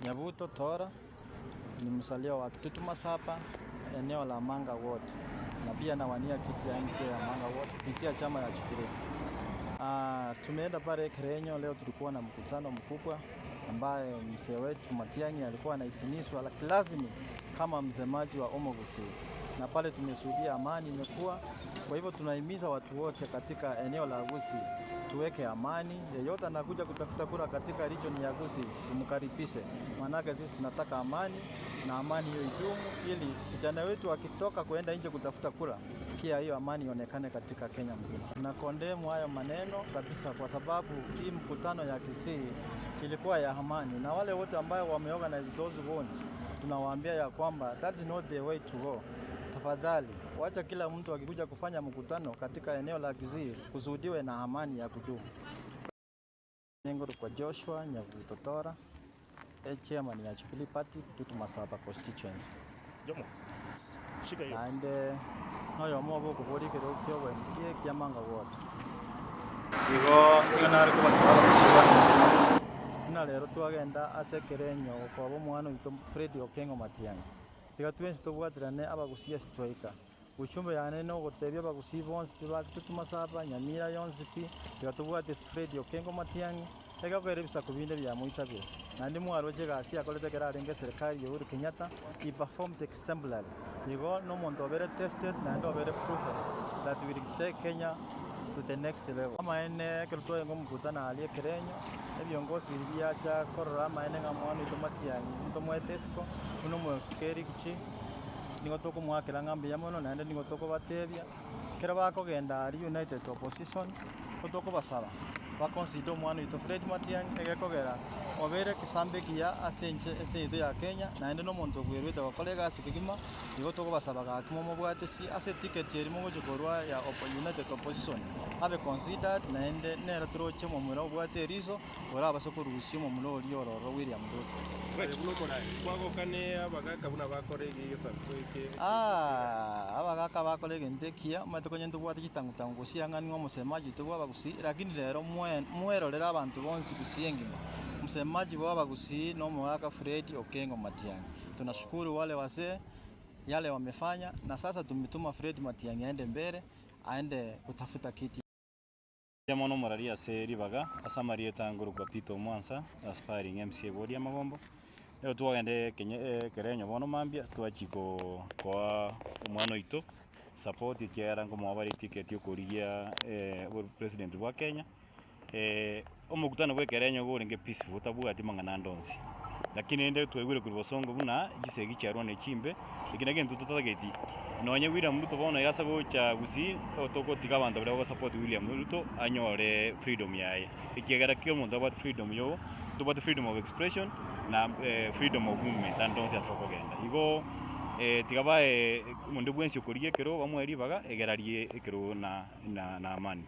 Nyabuto Tora ni mzaliwa wa Kitutu Masaba, eneo la Manga Ward, na pia nawania kiti ya MCA ya Manga Ward kupitia chama ya Jubilee. Tumeenda pale Kerenyo leo, tulikuwa na mkutano mkubwa ambaye mzee wetu Matiang'i alikuwa anaitinishwa rasmi kama msemaji wa Omogusii, na pale tumeshuhudia amani imekuwa. Kwa hivyo tunahimiza watu wote katika eneo la Gusii tuweke amani. Yeyote anakuja kutafuta kura katika region ya Gusii tumkaribishe, maanake sisi tunataka amani na amani hiyo idumu, ili kijana wetu akitoka kuenda nje kutafuta kura, pia hiyo amani ionekane katika Kenya mzima. Na condemn hayo maneno kabisa, kwa sababu hii mkutano ya Kisii ilikuwa ya amani, na wale wote ambayo wameorganize those ones tunawaambia ya kwamba that's not the way to go. Tafadhali wacha kila mtu akikuja kufanya mkutano katika eneo la Kisii kushuhudiwe na amani ya kudumu. Ninguru kwa Joshua Nyabuto Tora, chairman ya Jubilee Party Kitutu Masaba constituency. Jomo, shika hiyo. Naende noyomo obo okobori ekero kia obo MCA kia Manga Ward. Igo nigo nare kobasaba abagusii. Buna rero twagenda ase ekerenyo gokoba omwana oito Fred Okengo Matiang'i. Tiga twensi tobwaterane abagusii ase twaika. Ujumbe yane nogotebia abagusii bonsi pi ba Kitutu Masaba, Nyamira yonsi pi, tiga tobwate Fred Okengo Matiang'i, egekogera ebisaku binde biamoitabire. Naende mwaroche egasi akorete ekero arenge eserikari ya Uhuru Kenyatta, he performed exemplary. Igo nomonto obere tested naende obere proven that will take Kenya to the next level. Amaene ekero twarenge omokutano aria ekerenyo, ebiongozi biria biacha korora amaene ng'a omwana oito Matiang'i ntomoete isiko, buna omosike Eric Chi, nigo tokomoakera ng'a mbuya mono naende nigo tokobatebia, ekero bakogenda aria United Opposition, nigo tokobasaba baconsider omwana oito Fred Matiang'i egekogera obeire ekesambe ekiya ase enche ase yaito ya Kenya, naende na omonto obweruete gokora egasi kegima, igo tokobasaba gaki momobwate si ase eticket eria mogochia korwa ya United Opposition, abe considered naende nere toroche omomura obwate eriso, orabase korusia omomura oria ororo William Ruto. Aye buna omorai, kwagokane abagaaka buna bakora egesaku eke. Ah, abagaaka bakora egento ekiya, omanyete konya ntobwate chitangu-tangu gose ang'ani ng'a omosemaji oito bw'abagusii, lakini rero mwe mwerorere abanto bonsi gusii engima, msemaji bwa abagusii na omogaka Fred Okengo Matiang'i. Tunashukuru wale wazee yale wamefanya na sasa tumetuma Fred Matiang'i aende mbele, aende kutafuta kiti. Mbuya mono omorari ase ribaga ase amarieta ngorokwa Peter Omwansa, aspiring MCA bwodi amagombo. Nigo twagenda ekenye ekerenyo bono mambia twachia ko koa omwana oito support ekiagera nkomoa bare eticket ya okorigia obopresident bwa Kenya. Omokutano bwa ekerenyo iga orenge peaceful otabwati mang'ana ande onsi, lakini rende twaigure korwa bosongo buna chisegi chiarwa ne chimbe, eki nakio egento totageti. Nonye William Ruto bono iga ase gocha gusii, togotiga abanto baria bagosupport William Ruto anyore freedom yaye, ekiagera kera omonto abwate freedom yo tobwate freedom of expression na freedom of movement ande onsi ase okogenda. Igo tiga bae onde bwensi okorigia ekerogo bamoe ribaga egere arie ekerogo na na amani.